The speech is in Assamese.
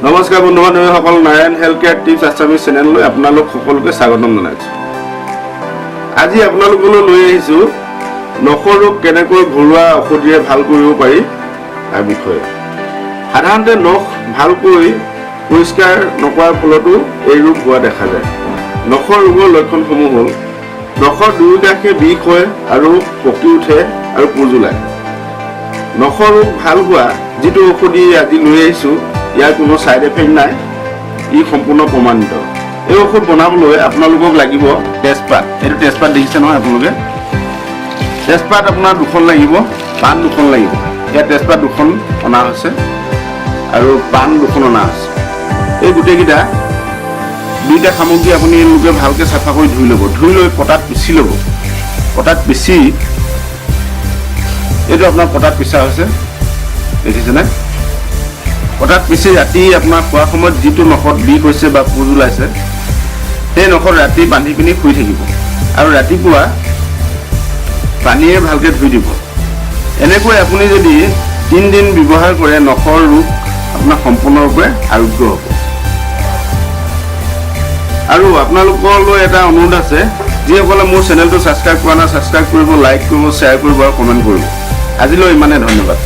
নমস্কাৰ বন্ধু বান্ধৱীসকল, Narayan health care tips Assamese চেনেললৈ আপোনালোক সকলোকে স্বাগতম জনাইছোঁ। আজি আপোনালোকলৈ লৈ আহিছোঁ নখৰ ৰোগ কেনেকৈ ঘৰুৱা ঔষধিৰে ভাল কৰিব পাৰি তাৰ বিষয়ে। সাধাৰণতে নখ ভালকৈ পৰিষ্কাৰ নকৰাৰ ফলতো এই ৰোগ হোৱা দেখা যায়। নখৰ ৰোগৰ লক্ষণসমূহ হ'ল নখৰ দুয়োকাষে বিষ হয় আৰু পকি উঠে আৰু পুঁজ ওলায়। নখৰ ৰোগ ভাল হোৱা যিটো ঔষধি আজি লৈ আহিছোঁ, ইয়াৰ কোনো ছাইড এফেক্ট নাই, ই সম্পূৰ্ণ প্ৰমাণিত। এই ঔষধ বনাবলৈ আপোনালোকক লাগিব তেজপাত। এইটো তেজপাত দেখিছে নহয় আপোনালোকে? তেজপাত আপোনাৰ দুখন লাগিব, পাণ দুখন লাগিব। ইয়াত তেজপাত দুখন অনা হৈছে আৰু পাণ দুখন অনা হৈছে। এই গোটেইকেইটা দুইটা সামগ্ৰী আপুনি লোকে ভালকৈ চাফা কৰি ধুই ল'ব। ধুই লৈ পটাত পিচি ল'ব। পটাত পিচি, এইটো আপোনাৰ পটাত পিচা হৈছে, দেখিছেনে? পটাত পিচি ৰাতি আপোনাৰ শোৱাৰ সময়ত যিটো নখত বিষ হৈছে বা পুঁজ ওলাইছে, সেই নখত ৰাতি বান্ধি পিনি শুই থাকিব আৰু ৰাতিপুৱা পানীৰে ভালকৈ ধুই দিব। এনেকৈ আপুনি যদি 3 দিন ব্যৱহাৰ কৰে, নখৰ ৰোগ আপোনাৰ সম্পূৰ্ণৰূপে আৰোগ্য হ'ব। আৰু আপোনালোকলৈ এটা অনুৰোধ আছে, যিসকলে মোৰ চেনেলটো ছাবস্ক্ৰাইব কৰা নাই, ছাবস্ক্ৰাইব কৰিব, লাইক কৰিব, শ্বেয়াৰ কৰিব আৰু কমেণ্ট কৰিব। আজিলৈ ইমানে, ধন্যবাদ।